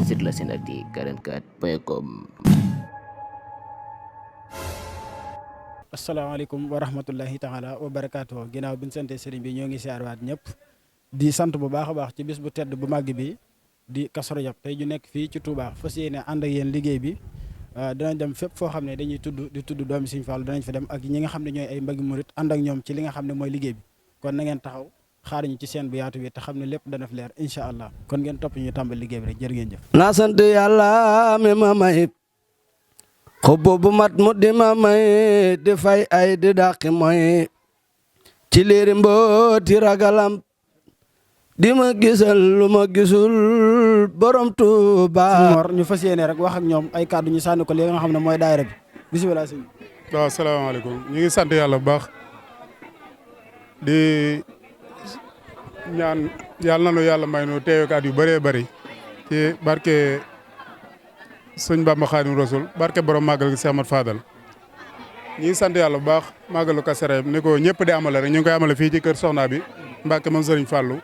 visite la Senactu 44.com. asalaamaaleykum wa rahmatullahi taala wa barakaatu. Ginnaaw bi ñu sante sëriñ bi ñoo ngi siyaarwaat ñëpp di sant bu baax a baax ci bis bu tedd bu màgg bi di Kazu Rajab tey ju nekk fii ci Touba fas yéene ànd ak yéen liggéey bi dinañ dem fépp foo xam ne dañuy tudd doomi Sëriñ Fallu danañ fa dem ak ñi nga xam ne ñooy ay mbagi murit ànd ak ñoom ci li nga xam ne mooy liggéey bi kon na ngeen taxaw xaar ñu ci seen bu yaatu bi te xam ne lépp dana fi leer incha allah kon ngeen topp ñu tàmbali liggéey bi rek jërë ngeen jëf. naa sant yàlla mi ma may xubbu bu mat mu di ma may di fay ay di dàqi mooy ci liiri mbooti ragalam di ma gisal lu ma gisul borom Tuuba. Mor ñu fas yéene rek wax ak ñoom ay kàddu ñu sànni ko li nga xam ne mooy daayira bi bisimilah sëñ bi. waaw salaamaaleykum ñu ngi sant yàlla bu baax di ñaan yàlla na nu yàlla may nu teewe at yu bëree bëri ci barke sëñ Bamba Xaadimu Rasuul barke borom màggal gi Seex Ahmadu Fadal ñu ngi sant yàlla bu baax màggalu Kazu Rajab ni ko ñëpp di amale rek ñu ngi koy amale fii ci kër Soxna bi Mbàkke moom Sëriñ Fàllu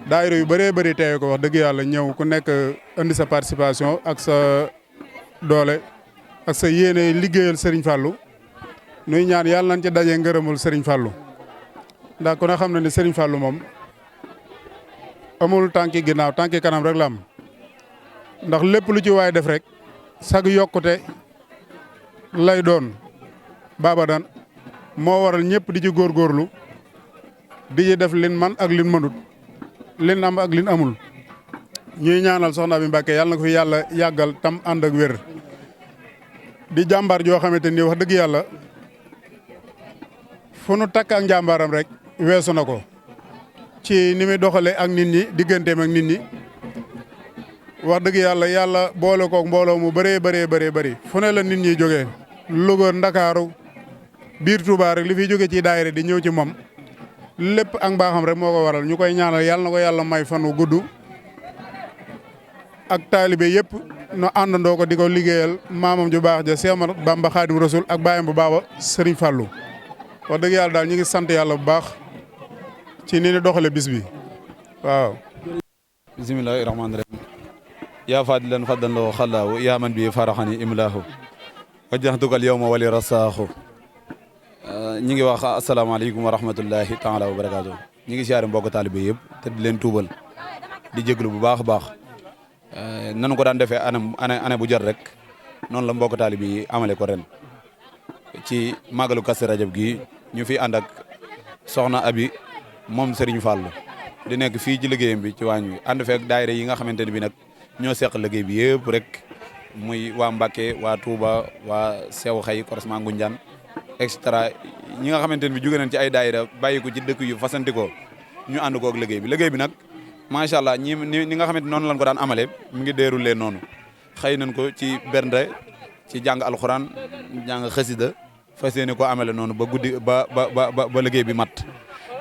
daayira yu bëree bëri teewe ko wax dëgg yàlla ñëw ku nekk indi sa participation ak sa doole ak sa yéene liggéeyal Sëriñ Fàllu nuy ñaan yàlla nañ ci dajee ngërëmul Sëriñ Fàllu ndax ku ne xam na ne Sëriñ Fàllu moom amul tànki ginnaaw tànki kanam rek la am ndax lépp lu ci waay def rek sag yokkute lay doon baabadan moo waral ñëpp di ci góorgóorlu di ci def lin man ak lin mënut lin am ak lin amul ñuy ñaanal Soxna bi Mbàkke yàlla na ko fi yàlla yàggal tam ànd ak wér di jàmbaar joo xamante ni wax dëgg yàlla fu nu takk ak njàmbaaram rek weesu na ko ci ni muy doxalee ak nit ñi digganteem ak nit ñi wax dëgg yàlla boole kook mbooloo mu bëree bëri fu ne la nit ñi jógee Louga Ndakaaru biir Touba rek li fiy jóge ci daayira di ñëw ci moom lépp ak mbaaxam rek moo ko waral ñu koy ñaanal yàlla na ko yàlla may fan wu gudd ak taalibe yëpp no àndandoo ko di ko liggéeyal maamam ju baax ja Seex Ahmadu Bamba Xaadimu Rasuul ak baayam bu baaba Sëriñ Fàllu wax dëgg yàlla daal ñu ngi sant yàlla bu baax ci ni ñu doxale bis bi waaw. bismillahi rahmaani rahim yaa fadilan faddan loo xallaahu yaa man bi faraxani imlaahu wajjahtukal yawma wali rasaaxu ñi ngi wax asalaamaaleykum wa rahmatullahi taala wa barakaatu ñi ngi siyaare mbokk taalibe yëpp te di leen tuubal di jéglu bu baax a baax nanu ko daan defee année bu jot rek noonu la mbokk taalibe yi amale ko ren ci màggalu Kazu Rajab gi ñu fi ànd ak soxna Abi moom Serigne Fallou di nekk fii ci liggéeyam bi ci waañ wi ànd feek daayira yi nga xamante ne bi nag ñoo seq liggéey bi yëpp rek muy waa Mbàkke waa Touba waa Sew Xay Korosma Ngunjaan et cetera ñi nga xamante ne bi jóge nañ ci ay daayira bàyyi ko ci dëkk yu fasantikoo ñu ànd kook liggéey bi nag macha allah ni nga xamante noonu lañ ko daan amale mi ngi déroulé noonu xëy nañ ko ci bernde ci jàng alxuraan jàng xasida fas yéene ko amale noonu ba guddi ba liggéey bi mat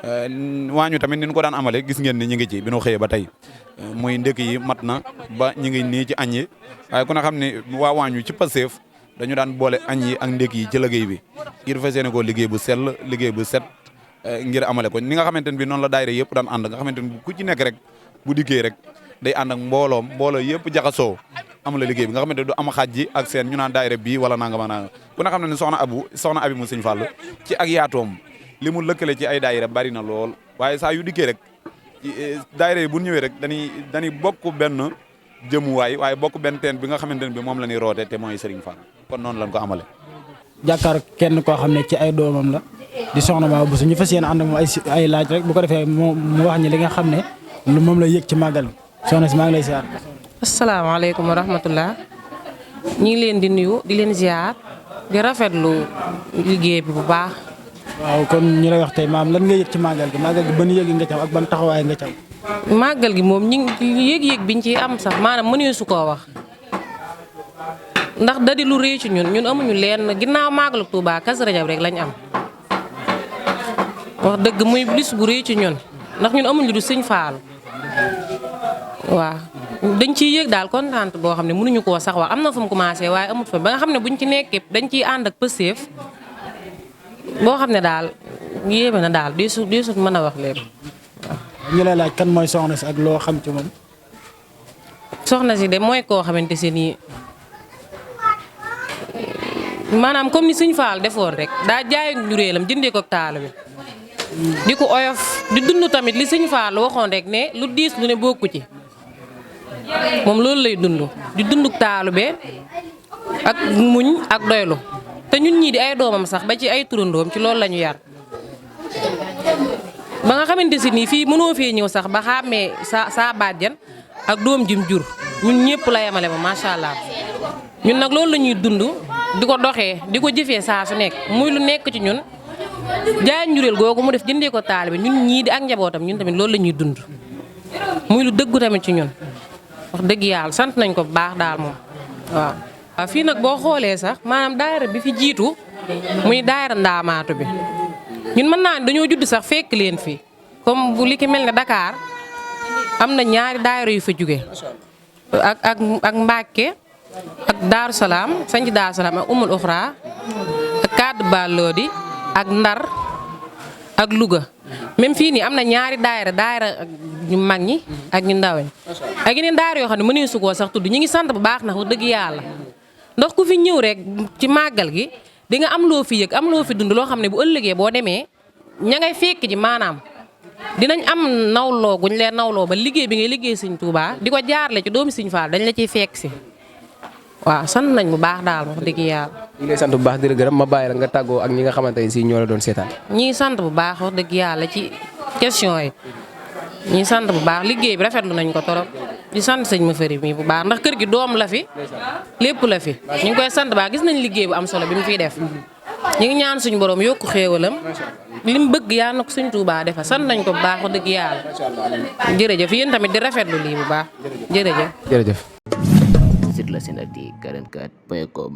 waañu tamit ni ñu ko daan amale gis ngeen ni ñu ngi ci bi ñu xëyee ba tey muy ndëkk yi mat na ba ñu ngi nii ci añ yi waaye ku ne xam ne waa waañu ci Pastef dañu daan boole añ yi ak ndëkk yi ci liggéey bi ngir fas yéene ko liggéey bu sell liggéey bu set ngir amale ko ni nga xamante ne bi noonu la daayira yëpp daan ànd nga xamante ne ku ci nekk rek bu dikkee rek day ànd ak mbooloo yëpp jaxasoo amala liggéey bi nga xamante ne du am xaaj ji ak seen ñu naan daayira bii wala nangam ak nangam ku ne xam ne soxna Abi mu Sëñ Fallu ci ak yaatoom li mu lëkkale ci ay daayira bari na lool waaye saa yu dikkee rek daayira yi bu ñëwee rek dañuy bokk benn jëmuwaay waaye bokk benn teen bi nga xamante ne bi moom la ñuy roote te mooy Serigne Fall kon noonu lañ ko amale jàkkaar kenn koo xam ne ci ay doomam la di soxna Ba bu ñu fas yéene ànd moom ay laaj rek bu ko defee mu wax ñi li nga xam ne moom la yëg ci màggal bi soxna si maa ngi lay ziar. asalaamaaleykum wa rahmatullah ñi ngi leen di nuyu di leen ziar di rafetlu liggéey bi bu baax. waaw kon ñu lay wax tey maam lan nga yëg ci màggal gi ban yëg nga ci am ak ban taxawaay nga ci am. màggal gi moom ñi yëg-yëg biñ ci am sax maanaam mënee su koo wax ndax da di lu rëy ci ñun amuñu leen ginnaaw màggalu Tuubaa Kazu Rajab rek lañ am wax dëgg muy bis bu rëy ci ñun ndax ñun amuñu du Sëñ Fallu waaw dañ ciy yëg daal kontaan boo xam ne mënuñu koo sax wax am na fu mu commencé waaye amut fa ba nga xam ne buñ ci nekkee dañ ciy ànd ak pëseef boo xam ne daal yéeme na daal di su mën a wax lépp waaw. ñu lay laaj kan mooy soxna si ak loo xam ci moom. soxna si de mooy koo xamante si nii maanaam comme ni Sëñ Faal defoon rek daa jaay njuréelam jëndee ko taalu bi di ko oyof di dund tamit li Sëñ Faal waxoon rek ne lu diis lu ne bokku ci moom loolu lay dund di dunduk taalu be ak muñ ak doylu te ñun ñii di ay doomam sax ba ci ay turandoom ci loolu la ñu yar ba nga xamante si nii fii mënoo fee ñëw sax ba xàmmee saa bàjjan ak doom jim jur ñun ñëpp la yemale ma macha allah ñun nag loolu la ñuy dund di ko doxee di ko jëfee saa su nekk muy lu nekk ci ñun jaay njuréel googu mu def jëndee ko taalibe ñun ñii di ak njabootam ñun tamit loolu la ñuy dund muy lu dëggu tamit ci ñun wax dëgg yàlla sant nañ ko bu baax daal moom waaw. waaw fii nag boo xoolee sax maanaam daayira bi fi jiitu muy daayira ndaamaatu bi ñun mën naa ne dañoo judd sax fekk leen fi comme bu li ki mel ne Dakar am na ñaari daayira yu fa jóge ak Mbàkke ak Daaru Salaam sanc Daaru Salaam ak Umul Uxra ak Kaddu Balloodi ak Ndar ak Louga même fii nii am na ñaari daayira ñu mag ñi ak ñu ndaw ñi ak yeneen daayira yoo xam ne mënee su koo sax tudd ñu ngi sant bu baax ndax wax dëgg yàlla ndax ku fi ñëw rek ci màggal gi di nga am loo fi yëg am loo fi dund loo xam ne bu ëllëgee boo demee ña ngay fekk ji maanaam dinañ am nawloo guñ leen nawloo ba liggéey bi ngay liggéey Sëñ Tuubaa di ko jaarle ci doomi Sëñ Faal dañ la ciy fekk si waaw sant nañ bu baax daal wax dëgg yàlla. ñu ngi lay sant bu baax di la gërëm ma bàyyi la nga tàggoo ak ñi nga xamante ne si ñoo la doon seetaan. ñi ngi sant bu baax wax dëgg yàlla ci question yi ñi sant bu baax liggéey bi rafetlu nañ ko torop di sant sëñ ma fëri mi bu baax ndax kër gi doom la fi lépp la fi ñu ngi koy sant baax gis nañ liggéey bu am solo bi mu fiy def ñu ngi ñaan suñu borom yokku xéewalam li mu bëgg yaa na ko Sëñ Tuubaa defa sant nañ ko bu baax wax dëgg yàlla jërëjëf yéen tamit di rafetlu lii bu baax jërëjëf. jërëjëf. site la Senati 44.com